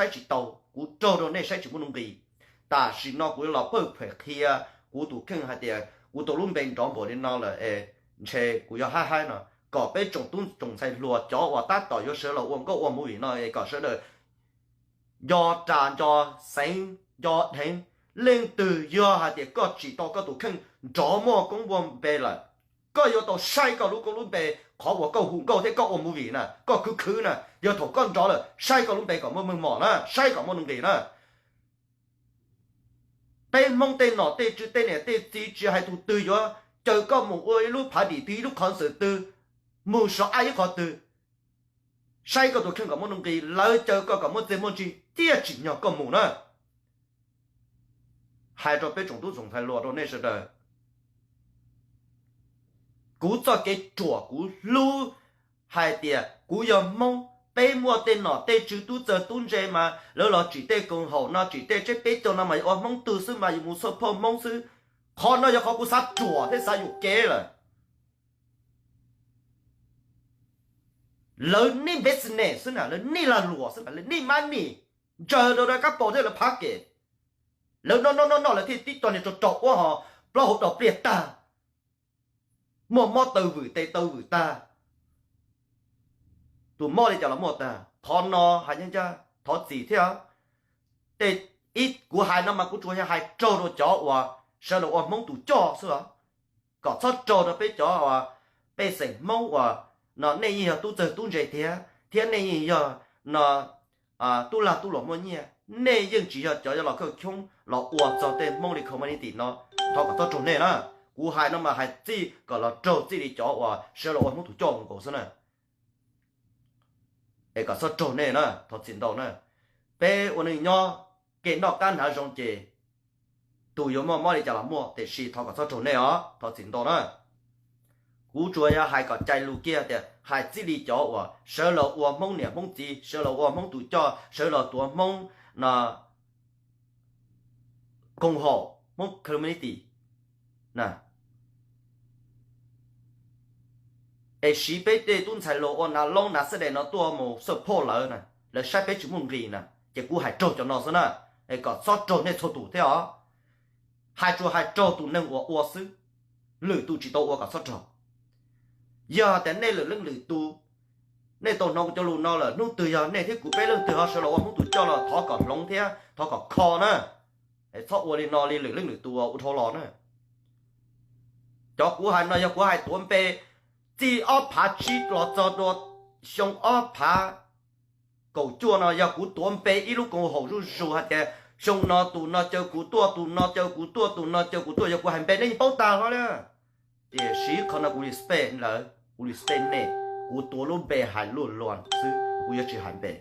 saib tsis taus, kuv raug rau nej saib tsis muaj nuj nqis. Tam sim no kuv yuav los pawj phem qhia kuv tus kheej hais tias kuv tus lub npe nrov npaum li no lawm es ntshe kuv yuav haib haib no, kom peb tsoom tub tsoom ntxhais hluas cov uas tab tom yuav sawv los ua nkauj ua movie no es kom sawv daws nco ras nco xeev nco dheev. Leej twg yog hais tias koj tsim tau koj tus kheej nrov muaj koob muaj npe lawm, koj yuav tau saib koj lub koob lub npe. Qhov uas koj hu nkauj thiab koj ua movie na, koj khwv khwv na, yog thaum koj nrov lawm saib koj lub npe kom muaj meej mom na, saib kom muaj nuj nqis na. Peb Hmoob tej nom tej tswv tej niam tej txiv tsis hais tus twg yuav caw koj mus ua ib lub party twg ib lub concert twg, mus so ab ib qhov twg, saib koj tus kheej kom muaj nuj nqis, lawv caw koj kom muaj txiaj muaj ntsig thiaj tsim nyog koj mus na. Hais rau peb tsoom tub tsoom ntxhais hluas rau nej sawv daws, kuv txoj kev ruam kuv hlub hais tias kuv yog Hmoob, peb muaj tej nom tej tswv tub txawg tub ntse mas lawv los tsim tej koom haum no tsim tej tseb peb caug no mas yus ua Hmoob twg xwb mas yus mus xoj phauj Hmoob xwb. Qhov no yog qhov kuv xav ruam thiab xav yuam kev lawm. Lawv nej business xwb na, lawv nej lag luam xwb na, lawv nej money, ntsaws rau kab paus thiab lawv phav kem. Lawv noj noj noj noj lawv thiaj tib tog niag rau rau ua hos plaub hau rau pliaj tag, muaj mob taw vwm tes taw vwm tag. Tus mob li cas los muaj tag. Qhov no hais ncaj ncaj thov txim thiab. Tej ib kuv hais no mas kuv tsuas yog hais raug rau cov uas sawv los ua Hmoob tus coj xwb os, kom txhob raug rau peb cov uas pej xeem Hmoob uas no nej yeej yog tub txawg tub ntse tiag thiab nej yeej yog no tub lag tub luam muaj nyiaj, nej yeej tsis yog cov yuav los khawb choob los ua txog tej Hmoob li community no. Thov kom txhob raug nej na. Kuv hais no mas hais txij kom los raug txij li cov uas sawv los ua Hmoob tus coj nkaus xwb na. Es kom txhob raug nej na, thov txim ntau na. Peb ua neej nyob, kev noj qab hnav zoo ces tus yuav muaj mob li cas los muaj, tiam sis thov kom txhob raug nej os, thov txim ntau na. Kuv tsuas yog hais kom cais lus kiag tias hais txij li cov uas sawv los ua Hmoob niam Hmoob txiv, sawv los ua Hmoob tus coj, sawv los tuav Hmoob no koom haum Hmoob community na, es siv peb tej tub ntxhais hluas ua nav loob nav xab des no tuaj mus support lawv na, lawv saib peb tsis muaj nqis na, ces kuv hais raug cov no xwb na, es kom txhob raug nej txhua tus thiab os. Hais tsuas hais raug tus neeg uas ua xwb, lwm tus tsis tau ua kom txhob raug. Yog tias nej lwm leej lwm tus, nej tau hnov kuv cov lus no lawm, hnub twg yog nej thiab kuv peb leej twg ho sawv los ua Hmoob tus coj los thov kom hloov thiab thov kom kho na. Es txhob ua li no li lwm leej lwm tus ua dhau los na. Cov kuv hais no yog kuv hais tuav npe txij ob phav tsib los txog rau xyoo ob phav kaum cuaj no yog kuv tuav npe ib lub koom haum zuj zus hais tias xyoo no tus no caw kuv tuaj, tus no caw kuv tuaj, tus no caw kuv tuaj, yog kuv hais npe nej yeej paub tag hlo li. Tiam sis qhov no kuv respect lawv, kuv respect nej, kuv tuav lub npe hais luaj luag xwb, kuv yuav tsis hais npe.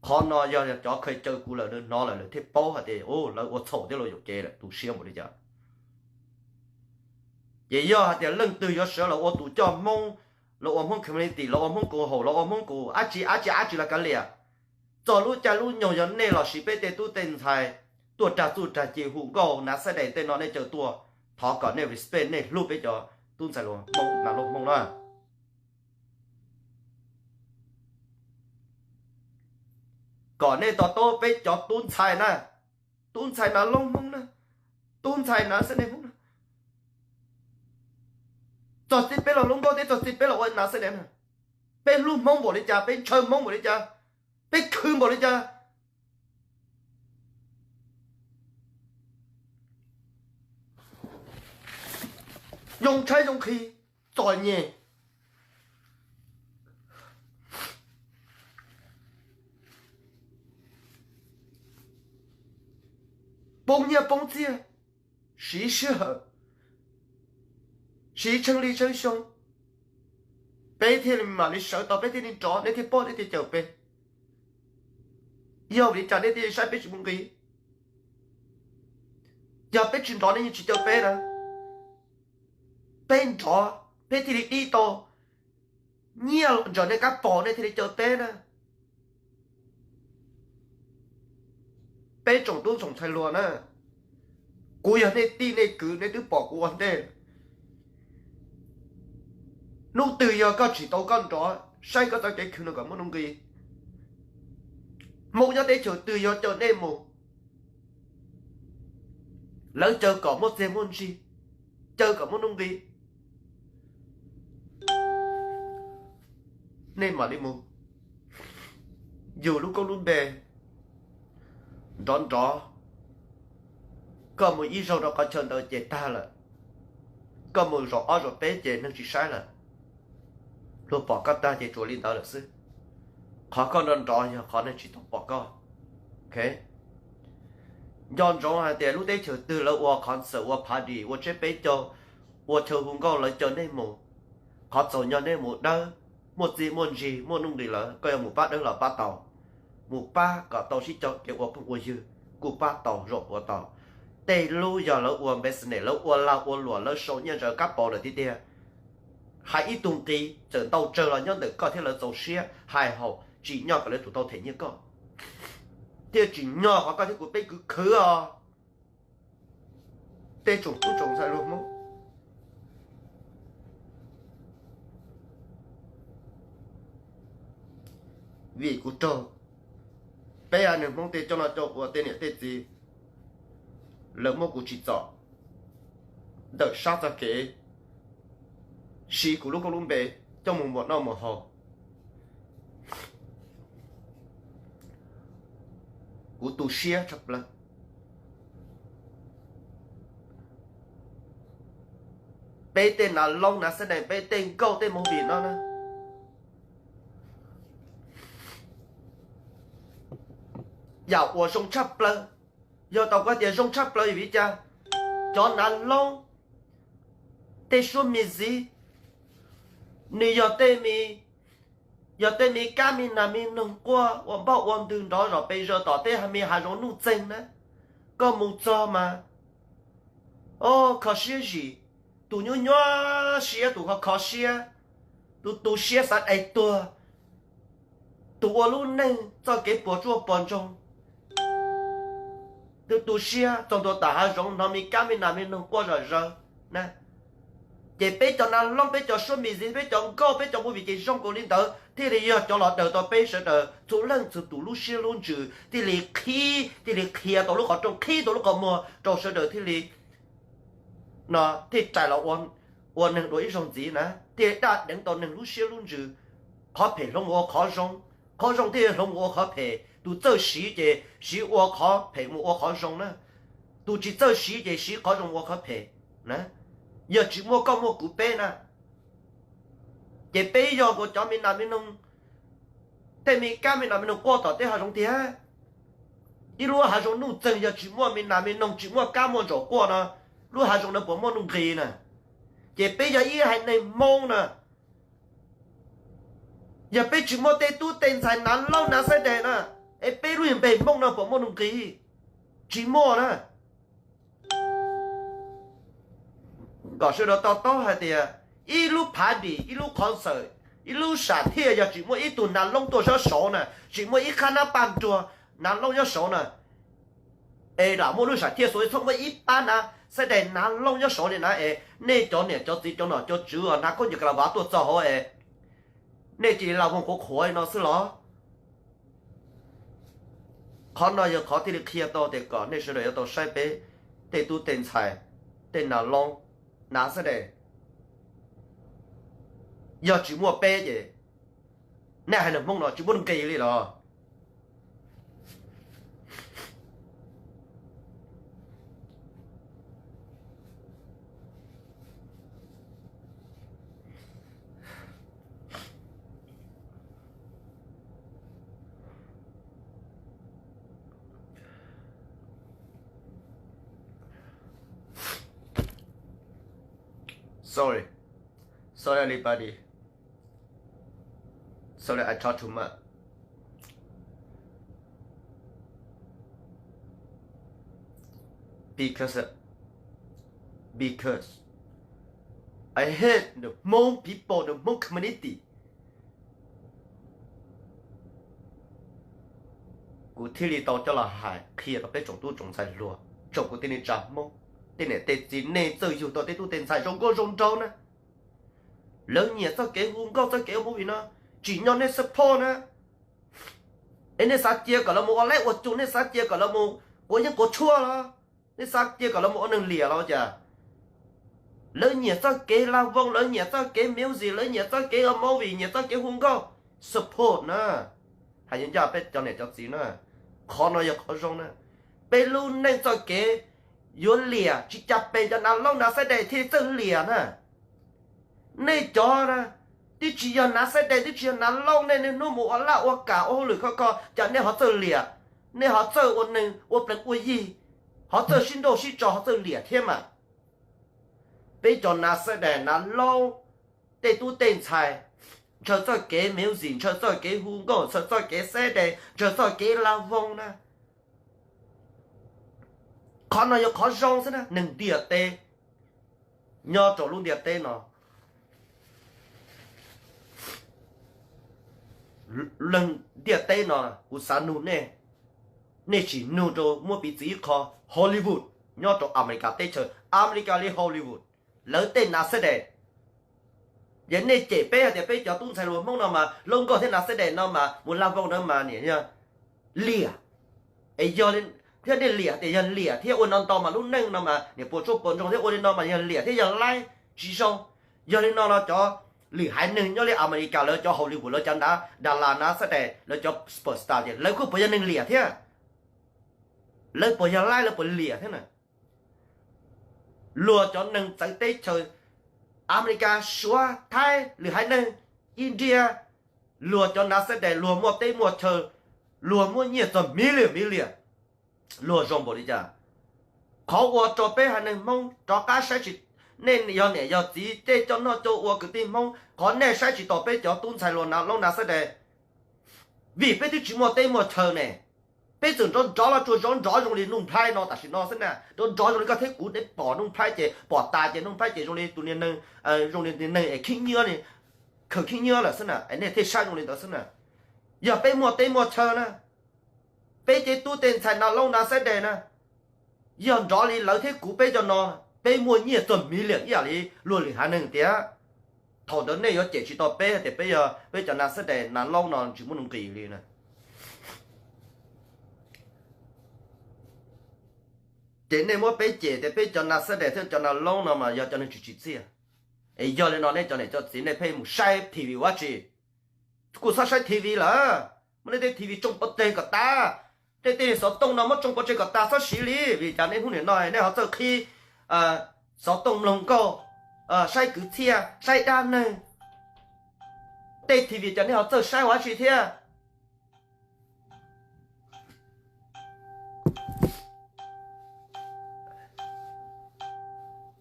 Qhov no yog cov khaws caw kuv lawm lawv hnov lawm lawv thiaj paub hais tias lawv ua txhaum thiab lawv yuam kev lawm tu siab npaum li cas. Ces yog hais tias leej twg yuav sawv los ua tus coj Hmoob, los ua Hmoob community, los ua Hmoob koom haum, los ua Hmoob koom dab tsi dab tsi dab tsi los kav liam, txog lub caij lub nyoog yog nej los siv peb tej tub tej ntxhais tuaj rag txuj rag ci hu nkauj nav xab des tej no nej caw tuaj, thov kom nej respect nej hlub peb cov tub ntxhais hluas Hmoob na, lub Hmoob na. Kom nej to taub peb cov tub ntxhais na, tub ntxhais nav loob Hmoob na, tub ntxhais nav xab des Hmoob na. Txog txij peb los lub nkauj thiab txog txij peb los ua nav xab des na, peb hlub Hmoob npaum li cas, peb ntshaw Hmoob npaum li cas, peb khwv npaum li cas, yoo tshaib yoo nqhis, txom nyem, poob nyiaj poob txiaj, siv sij hawm, siv tsheej li tsheej xyoo, peb thiaj li mam li sawv tau, peb thiaj li nrov, nej thiaj paub, nej thiaj caw peb. Yog vim li cas nej thiaj li saib peb tsis muaj nqis? Yog peb tsis nrov nej yeej tsis caw peb na. Peb nrov peb thiaj li dib tau, nyiaj los ntsaws nej kab pos nej thiaj li caw peb na. Peb tsoom tub tsoom ntxhais hluas na, kuv yog nej tij nej kwv nej twb pom kuv ua ntej. Hnub twg yog koj tsim tau koj nrov, saib koj txoj kev khwv no kom muaj nuj nqis, Hmoob nyob teb chaws twg yog caw nej mus, lawv caw kom muaj txiag muaj ntsig, caw kom muaj nuj nqis. Nej mam li mus yug lub koob lub npe nrov nrov. Koj mus ib zaug rau qhov chaw ntawd ces tag lawm, koj mus zaum ob zaum peb ces neeg tsis saib lawm. Luag pom koj tag ces tsuas li ntawd lawm xwb. Qhov koj nrov nrov yog qhov neeg tsis tau pom koj. Nco ntsoov hais tias lub teb chaws twg lawv ua concert, ua party, ua tsiab peb caug, ua chaw hu nkauj, lawv caw nej mus, qhov txaus nyog nej mus dawb, muaj txiag muaj ntsig, muaj nuj nqis lawm, koj yuav mus pab dawb los pab tau, mus pab kom tau sib coj kev ua phooj ua ywg, kuj pab tau, zaum puav tau. Tej lub yog lawv ua business, lawv ua lag ua luam, lawv sau nyiaj ntsaws kab paus lawm tiag tiag. Hais ib tug nqi txawm ntau tsawg los nyob ntawm koj thiab lawv txaus siab hais haum, tsim nyog kom lawv tsum tau them nyiaj koj, thiaj tsim nyog qhov koj thiab kuv peb kwv khwv os. Tej tsoom tub tsoom ntxhais luag Hmoob, vim kuv raug peb haiv neeg Hmoob tej coj noj coj ua, tej niam tej txiv, lawv muab kuv tsim txom ntawm sab txoj kev siv kuv lub koob lub npe coj mus muam noj muam haus. Kuv tu siab tshaj plaws. Peb tej nav loob nav xab dees, peb tej nkauj tej movie no na, yam uas zoo tshaj plaws, yog tau kuv tias zoo tshaj plaws vim li cas? Cov nav loob, tej suab me ziv, nws yog tej me, yog tej me kab me nas me noog quaj ua npauj ua ntws nrov zom pes zaws tom tej me hav zoov nuj txeeg na. Koj mus txog mas, o, kho siab zim, tus nyuaj nyuaj siab, tus kho kho siab, tus tu siab xav dai tuag, tus ua lub neej txoj kev puas tsuaj puas ntsoog, tus tu siab txog ntua tom hav zoov hnov me kab me nas me noog quaj zom zaws na. Ces peb cov nav loob, peb cov suab me ziv, peb cov nkauj, peb cov movie ces zoo nkaus li ntawd thiaj li yog cov los daws tau peb sawv daws txhua leej txhua tus lub siab lub ntsws thiaj li qhib, thiaj li qhia tau lub qhov rooj, qhib tau lub qhov muag rau sawv daws thiaj li no thiaj rais los ua neeg dua ib zaug ntxiv na, thiaj daj deev tau neeg lub siab lub ntsws. Qhov phem hloov mus ua qhov zoo, qhov zoo thiaj hloov mus ua qhov phem. Tus txawj siv ces siv ua qhov phem mus ua qhov zoo na, tus tsis txawj siv ces siv qhov zoo ua qhov phem na. Yog tsis muaj koj muaj kuv peb na, ces peb yog nkaus cov me nas me noog, tej me kab me nas me noog quaj tom tej hav zoov tiag. Ib lub hav zoov nuj txeeg yog tsis muaj me nas me noog, tsis muaj kab muaj ntsaum quaj no, lub hav zoov no puas muaj nuj nqis na? Ces peb yog ib haiv neeg Hmoob na, yog peb tsis muaj tej tub tej ntxhais nav loob nav xaib deg na, es peb lub npe Hmoob no puas muaj nuj nqis? Tsis muaj na. Kom sawv daws to taub hais tias ib lub party, ib lub concert, ib lub sam thiaj yog tsis muaj ib tug nav loob tuaj saub saud na, tsis muaj ib qhab nab paj nruag nav loob nyob saud na, es lam muaj lub sam thiaj xuas txhob muaj ib pab nav xaib deg nav loob nyob saud li na, es nej cov niam cov txiv cov nom cov tswv hnav khaub ncaws ka la vav tuaj txog hauv es nej cia li la voog qhuav qhuav li no xwb los? Qhov no yog qhov thiaj li qhia tau tias kom nej sawv daws yuav tau saib peb tej tub tej ntxhais, tej nav loob, nav xaib deg. Yog tsis muaj peb ces nej haiv neeg Hmoob no tsis muaj nuj nqis li los? Sorry, sorry everybody. Sorry, I talk too much. Because, because I hate the Hmong people, the Hmong community. Kuv thiaj li tau coj los hais qhia rau peb tsoom tub tsoom ntxhais hluas, tsoom kwv tij neej tsa Hmoob, tej niam tej txiv, nej txawj yug tau tej tub tej ntxhais zoo nkauj zoo nraug na, lawv nyiam txoj kev hu nkauj txoj kev ua movie no, tsim nyog nej support na. Es nej xav cia kom lawv mus ua laib ua cum, nej xav cia kom lawv mus quav yeeb quav tshuaj los, nej xav cia kom lawv mus ua neeg liam los cas? Lawv nyiam txoj kev la voos, lawv nyiam txoj kev music, lawv nyiam txoj kev ua movie, nyiam txoj kev hu nkauj, support na. Hais yuav ncaj peb cov niam cov txiv na, qhov no yog qhov zoo na. Peb lub neej txoj kev yuav liam tsis cas pes cov nav looj nav xab dais thiaj txawj liam na. Nej cov na, twb tsis yog nav xab dais, twb tsis yog nav looj, nej niaj hnub mus ua laj ua kam ua hauj lwm khov kho, cas nej ho txawj liam, nej ho txawj ua neeg ua plees ua yig, ho txawj sib nrauj sib tso, ho txawj liam thiab mas. Peb cov nav xab dais nav looj, tej tub tej ntxhais, ntshaw txoj kev music, ntshaw txoj kev hu nkauj, ntshaw txoj kev xab dais, ntshaw txoj kev la voos na. Qhov no yog qhov zoo xwb na, neeg ntiaj teb nyob rau lub ntiaj teb no. Neeg ntiaj teb no kuv xav nug nej, nej sim nug rau, muab piv txwv ib qho, Hollywood nyob rau Amelikas teb chaws, Amelikas li Hollywood, lawv tej nav xab dais, ces nej cem peb hais tias peb cov tub ntxhais hluas Hmoob no mas lub nkauj thiab nav xab dais no mas mus la voos no mas niam yog liam. Es yog thiab, nej liam tias yog liam thiab ua no ntau mas lub neej no mas niam puas tsuaj puas ntsoog thiab, ua li no mas yog liam thiab yog laib tsis zoo. Yog li no los cov lwm haiv neeg nyob li Amelikas lawv cov Hollywood, lawv cov nav, da las nav xab dais, lawv cov superstar ces lawv kuj puas yog neeg liam thiab? Lawv puas yog laib, lawv puas liam thiab na? Luag cov neeg txawv teb chaws, Amelikas, Suav, Thaib, lwm haiv neeg, India, luag cov nav xab dais, luag muaj teb muaj chaw, luag muaj nyiaj txog million million, luag zoo npaum li cas? Qhov uas rau peb haiv neeg Hmoob rov qab saib tsis, nej yog niam yog txiv, tej coj noj coj ua kwv tij Hmoob, qhov nej saib tsis taus peb cov tub ntxhais hluas nav looj nav xab dais, vim peb twb tsis muaj teb muaj chaw ne. Peb txawm nrov nrov los tsuas nrov nrov zoo li Nuj Nplhaib no tam sim no xwb na, nrov nrov zoo li koj thiab kuv, nej pom Nuj Nplhaib ces pom tas ces Nuj Nplhaib ces zoo li tus niag neeg, zoo li neeg es khib nyiab, khaws khib nyiab lawm xwb na, es nej thiaj saib zoo li ntawd xwb na. Yog peb muaj teb muaj chaw na, peb tej tub tej ntxhais nav looj nav xab dais na, yog nrov li lawv thiab kuv peb cov no, peb muaj nyiaj txog million ib yam li luag lwm haiv neeg tiag. Thaum ntawd nej yuav cem tsis tau peb hais tias peb yog peb cov nav xab dais nav looj no tsis muaj nuj nqis li na. Ces nej muab peb cem tias peb cov nav xab dais thiab cov nav looj no mas yog cov neeg tsis tsim txiaj. Es yog li no nej cov niam cov txiv nej pheej mus saib T V ua dab tsi? Kuj txhob saib T V lawm, muab nej tej T V tsoo pov tseg kom tas. Nej tej xov tooj no muab tsoo pov tseg kom tas, txhob siv li. Vim cas nej hnub niam no nej ho txawj qhib xov tooj mloog nkauj, saib kwv txhiaj, saib dab neeg? Tej T V cas nej ho txawj saib ua dab tsi thiab?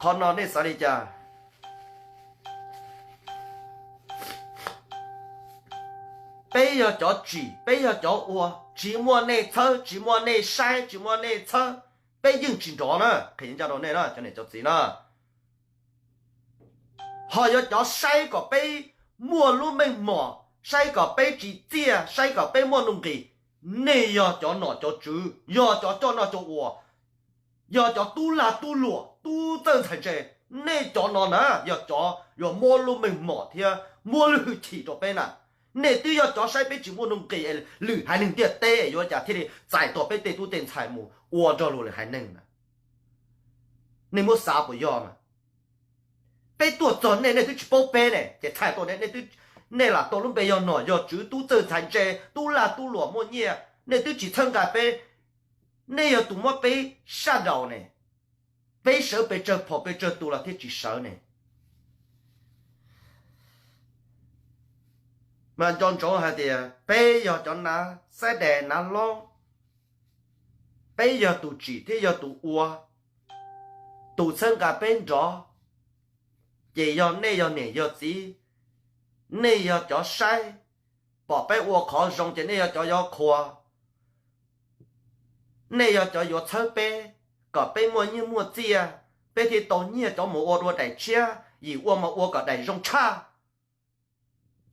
Qhov no nej xav li cas? Peb yog cov tsim, peb yog cov ua, tsis muaj nej txhawb, tsis muaj nej saib, tsis muaj nej txhawb, peb yeej tsis nrov na, qhia ncaj rau nej na cov niam cov txiv na. Ho yog cov saib kom peb muaj lub meej mom, saib kom peb tsim txiaj, saib kom peb muaj nuj nqis, nej yog cov nom cov tswv, yog cov coj noj coj ua, yog cov tub lag tub luam tub txawj ntxhais ntse. Nej cov no na yog cov yuav muab lub meej mom thiab muab lub hwj chim rau peb na. Nej twb yog cov saib peb tsis muaj nuj nqis, lwm haiv neeg ntiaj teb yuav cas thiaj li txais tau peb tej tub tej ntxhais mus ua nrog luag lwm haiv neeg na. Nej muab xav puas yog mas? Peb tuaj txog nej, nej twb tsis paub peb ne, ces txhais tau nej, nej lam tau lub npe yog nom yog tswv, tub txawj ntxhais ntse, tub lag tub luam muaj nyiaj, nej twb tsis txhawb nqa peb. Nej yog tus muab peb sab daus ne, peb sawv pes tsawg phom pes tsawg tus los thiaj tsis sawv ne. Mas nco ntsoov hais tias peb yog cov nav xab dais nav looj, peb yog tus tsim thiab yog tus ua, tus txhawb nqa peb nrov. Ces yog nej yog niam yog txiv, nej yog cov saib, pom peb ua qhov zoo ces nej yog cov yuav qhuas, nej yog cov yuav txhawb peb, kom peb muaj nyiaj muaj txiaj, peb thiaj tau nyiaj cov mus ua dua daim tshiab, yim ua mas ua kom daim zoo tshaj.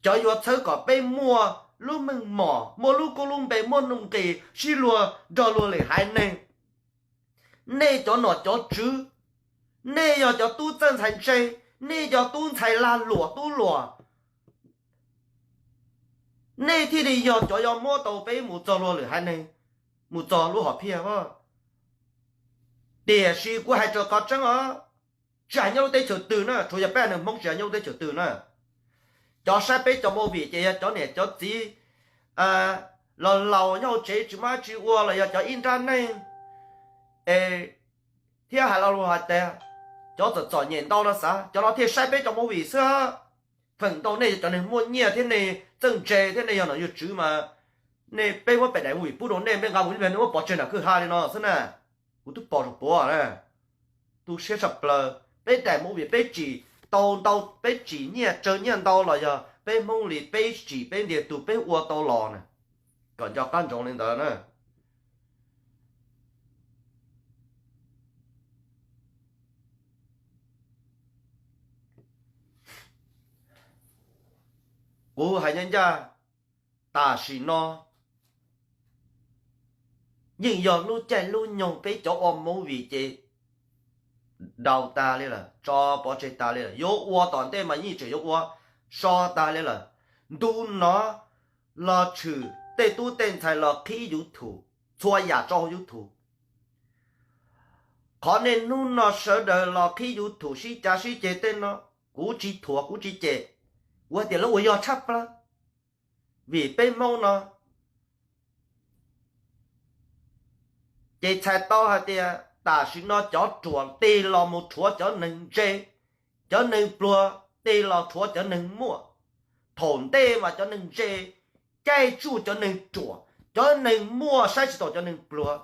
Cov yuav txhawb kom peb muaj lub meej mom, muaj lub koob lub npe, muaj nuj nqis sib luag nrog luag lwm haiv neeg. Nej cov nom cov tswv, nej yog cov tub txawj ntxhais ntse, nej yog tub ntxhais lag luam tub luam. Nej thiaj li yog cov yuav muab tau peb mus txog luag lwm haiv neeg, mus txog lub hom phiaj. Tiam sis kuv hais rau qhov tseeb os, tsis hais nyob lub teb chaws twg na, tsuas yog peb neeg Hmoob tsis hais nyob lub teb chaws twg na, cov saib peb cov movie ces yog cov niam cov txiv laus laus nyob hauv tsev tsis muaj dab tsi ua los yog cov ib nrab neeg, es thiab hais lo lus hais tias cov txom txom nyem ntau no xav cov no thiaj saib peb cov movie xwb. Feem ntau nej yog cov neeg muaj nyiaj thiab nej txawj ntse thiab nej yog nom yog tswv mas nej, peb muab pem daim movie pub rau nej, peb nqa mus ib pliag nej muab pov tseg nram kwj ha li no xwb na. Kuv twb pom rau puav na, tu siab tshaj plaws. Peb daim movie peb tsim tau ntau, peb tsim nyiaj tsawg nyiaj ntau los yog peb Hmoob li peb tsim peb ntiag tug peb ua tau los na, kom nco qab ntsoov li ntawd na. Kuv hais ncaj ncaj, tam sim no yeej yog lub caij lub nyoog peb cov ua movie ces daus tas li lawm, tso pov tseg tas li lawm, yuav ua tom ntej mas yeej tseem yuav ua so tas li lawm. Ntu no los tshwm tej tub tej ntxhais los qhib YouTube, txhua yam tso hauv YouTube. Qhov niaj hnub no sawv daws los qhib YouTube sib cav sib ceg tej no, kuv tsis thuam kuv tsis cem, kuv hais tias lawv ua yog tshaj plaws. Vim peb Hmoob no ces txhais tau hais tias tam sim no cov ruam tig los mus rhuav cov neeg ntse, cov neeg pluag tig los rhuav cov neeg muaj. Thaum ntej mas cov neeg ntse caij tsuj cov neeg ruam, cov neeg muaj saib tsis taus cov neeg pluag,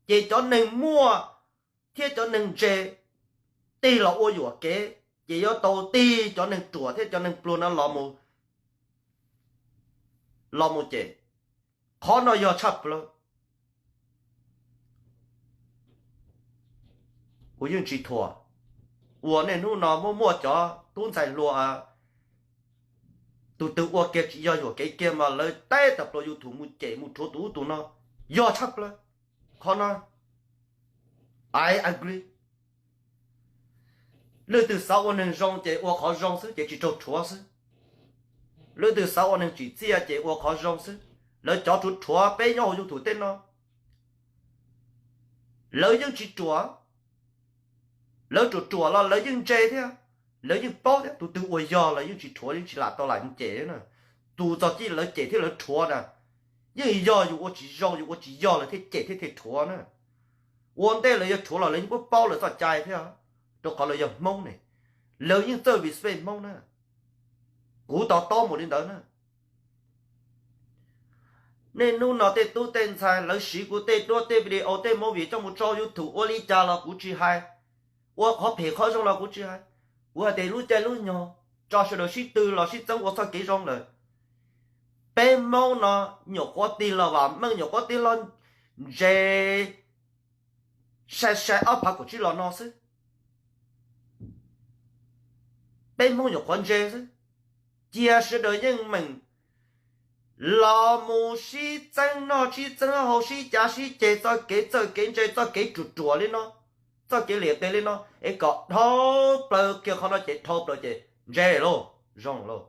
ces cov neeg muaj thiab cov neeg ntse tig los ua yuam kev, ces yuav tau tig cov neeg ruam thiab cov neeg pluag no los mus, los mus cem. Qhov no yog tshaj plaws. Kuv yeej tsis thuam uas niaj hnub no muaj muaj cov tub ntxhais hluas, tus twg ua kiag tsis yog yuam kev kiag mas lawv teb tawm plaws YouTube mus cem mus rhuav tus ub tus no, yog tshaj plaws. Qhov no I agree. Leej twg xav ua neeg zoo ces ua qhov zoo xwb ces tsis raug rhuav xwb. Leej twg xav ua neeg tsim txiaj ces ua qhov zoo xwb. Lawv cov rhuav rhuav peb nyob hauv YouTube tej no, lawv yeej tsis ruam. Lawv ruam ruam los lawv yeej ntse thiab, lawv yeej paub thiab, tus twg ua yog los yeej tsis rhuav, yeej tsis lam tau lam cem na. Tus txog cij lawv cem thiab lawv rhuav na, yeej yog yus ua tsis zoo yus ua tsis yog lawv thiaj cem thiab thiaj rhuav na. Ua ntej lawv yuav rhuav los lawv yeej paub paub lawv txoj cai thiab, rau qhov lawv yog Hmoob ne, lawv yeej txawj vim peb Hmoob na. Kuv to taub mus li ntawd na. Niaj hnub no tej tub tej ntxhais lawv siv kuv tej duab tej video tej movie coj mus tso YouTube ua li cas los kuv tsis hais, ua qhov phem qhov zoo los kuv tsis hais. Kuv hais tias lub caij lub nyoog tso sawv daws sib tw los sib txeeb ua txoj kev zoo lawm. Peb Hmoob no nyuam qhuav tig los vam meej, nyuam qhuav tig los ntse sai sai ob phav kaum tsib los no xwb. Peb Hmoob nyuam qhuav ntse xwb, cia sawv daws yeej meem los mus sib txeeb noj sib txeeb haus, sib cav sib ceg txoj kev txawj kev ntse, txoj kev ruam ruam li no, txoj kev liam tes li no es kom dhau plaws kiag qhov no ces dhau plaws ces ntse lauj, zoo lauj.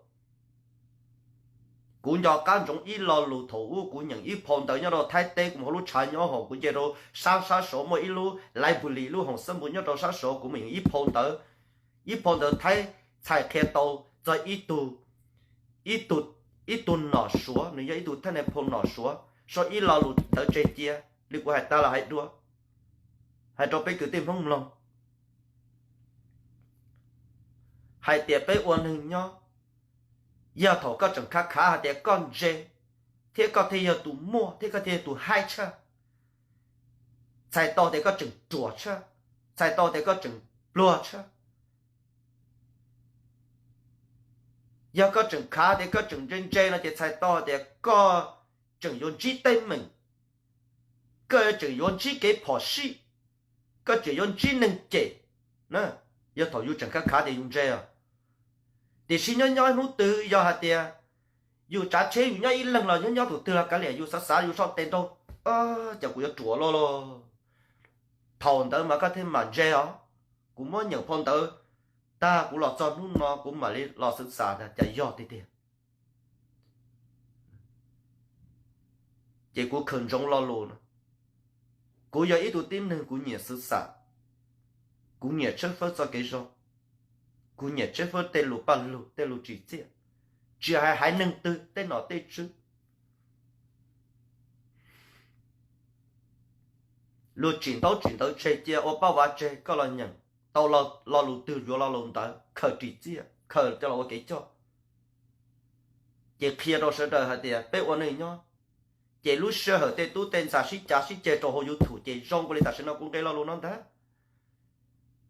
Kuv nco qab ntsoov ib lo lus thaum ub kuv nyeem ib phau ntawv nyob rau Thaib teb, kuv mus hauv lub tshav nyob hauv, kuv nce rau sab sab saud muaj ib lub library, lub hoos xab npus nyob rau sab saud, kuv mus nyeem ib phau ntawv, ib phau ntawv Thaib txhais qhia tau txog ib tug, ib tug, ib tug nom Suav, nws yog ib tug thaj nais phoo nom Suav, sau ib lo lus ntawv tseg cia li kuv hais tas los hais dua, hais rau peb kwv tij Hmoob mloog hais tias peb ua neeg nyob, yog thaum koj tseem khav khav hais tias koj ntse, thiab koj thiaj yog tus muaj thiab koj thiaj yog tus haib tshaj, txhais tau tias koj tseem ruam tshaj, txhais tau tias koj tseem pluag tshaj. Yog koj tseem khav tias koj tseem ntse ntse no ces txhais tau tias koj tseem yuav ntsib teeb meem, koj tseem yuav ntsib kev phom sij, koj tseem yuav ntsib neeg cem. Yog thaum yus tseem khav khav tias yus ntse os. Tiam sis nyob nyob hnub twg yog hais tias yus tsav tsheb yus nyob ib leeg los nyob nyob tus twg los kav liam yus xav xav yus soj tes nrau, cas kuv yuav ruam luaj luaj. Thaum ntawd mas koj thiaj mam ntse os. Kuv muab nyeem phau ntawv tag kuv los txog hnub no kuv mam li los xav xav tias cas yog tiag tiag. Ces kuv khaws ntsoov lo lus no. Kuv yog ib tug tib neeg kuv nyiam xwv xam, kuv nyiam tshawb fawb txoj kev zoo, kuv nyiam tshawb fawb tej lus paj lug tej lus tsim txiaj, tsis hais haiv neeg twg tej nom tej tswv. Luag tsim ntaub tsim ntawv tseg cia ua paj vav tseg koj los nyeem, tau lo lus twg yuav lo lus ntawd khaws tsim txiaj khaws coj los ua kev coj. Ces qhia rau sawv daws hais tias peb ua neej nyob, ces lub sij hawm tej tub tej ntxhais sib cav sib ceg rau hauv YouTube ces zoo nkaus li tam sim no kuv nqe lo lus no ntag.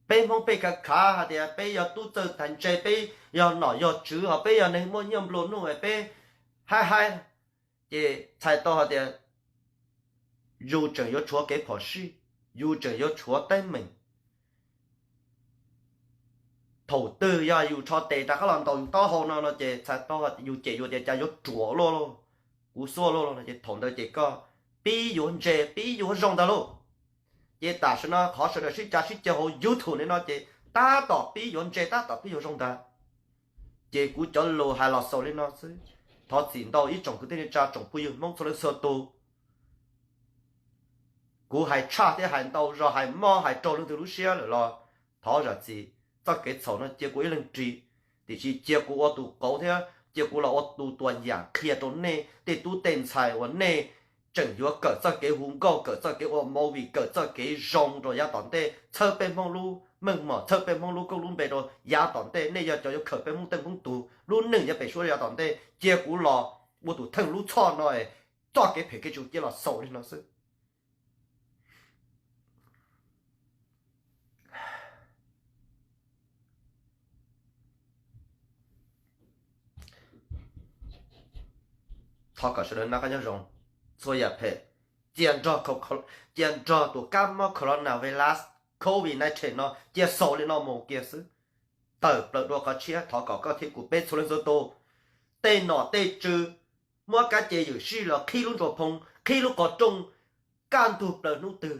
Peb Hmoob peb khav khav hais tias peb yog tub txawj tag ntse, peb yog nom yog tswv, ho peb yog neeg muaj nyiaj nplua nuj, peb haib haib. Ces txhais tau hais tias yus tseem yuav tshuav kev phom sij, yus tseem yuav tshuav teeb meem. Thaum twg yog yus rho tes rov qab los ntaus yus taub hau no no ces txhais tau yus cem yus tias cas yuav ruam luaj, kuv xuaj luaj no ces thaum ntawd ces koj pib yuav ntse pib yuav zoo ntag lauj. Ces tam sim no qhov sawv daws sib cav sib ceg hauv YouTube li no ces tab tom pib yuav ntse tab tom pib yuav zoo ntag. Ces kuv cov lus hais los xaus li no xwb. Thov txim ntau ib tsoom kwv tij neej tsa tsoom phooj ywg Hmoob txhua leej txhua tus. Kuv hais tshaj thiab hais ntau zog hais mob hais raug leej twg lub siab lawm los thov zam txim. Txoj kev txhaum no cia kuv ib leeg ris, tiam sis cia kuv ua tus qauv thiab cia kuv los ua tus tuam yam qhia rau nej tej tub tej ntxhais uas nej tseem yuav kawm txoj kev hu nkauj, kawm txoj kev ua movie, kawm txoj kev zoo rau yav tom ntej, txhawb peb Hmoob lub meej mom, txhawb peb Hmoob lub koob lub npe rau yav tom ntej. Nej yog cov yuav khaws peb Hmoob teej Hmoob tug lub neej yuav pem suab yav tom ntej. Cia kuv los ua tus theej lub txhoj no, txoj kev phem kev tsum cia los xaus li no xwb. Thov kom sawv daws noj qab nyob zoo txhua yam phem, cia nrog cia nrog tus kab mob coronavirus covid nineteen no cia xaus li no mus kiag xwb. Tawm plaws dua qhov tshiab, thov kom koj thiab kuv peb txhua leej txhua tus, tej nom tej tswv muab kab ce ywm sij los qhib lub ntsua phoo, qhib lub qhov rooj, kaj ntug plaws hnub twg.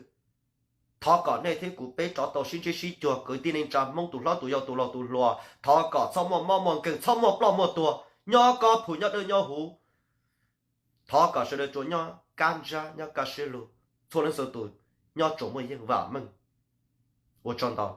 Thov kom nej thiab kuv peb rov tau sib ntsib sib cuag kwv tij neej tsa Hmoob tus hlob tus yau tus laus tus hluas. Thov kom txhob muaj mob muaj nkeeg, txhob muaj ploj muaj tuag, nyob kob phu nyob dawb nyob huv. Thov kom sawv daws tsuas nyob kaj ntsab nyob kaj siab lug, txhua leej txhua tus nyob tsuas muaj yeej vam meej. Ua tsaug ntau.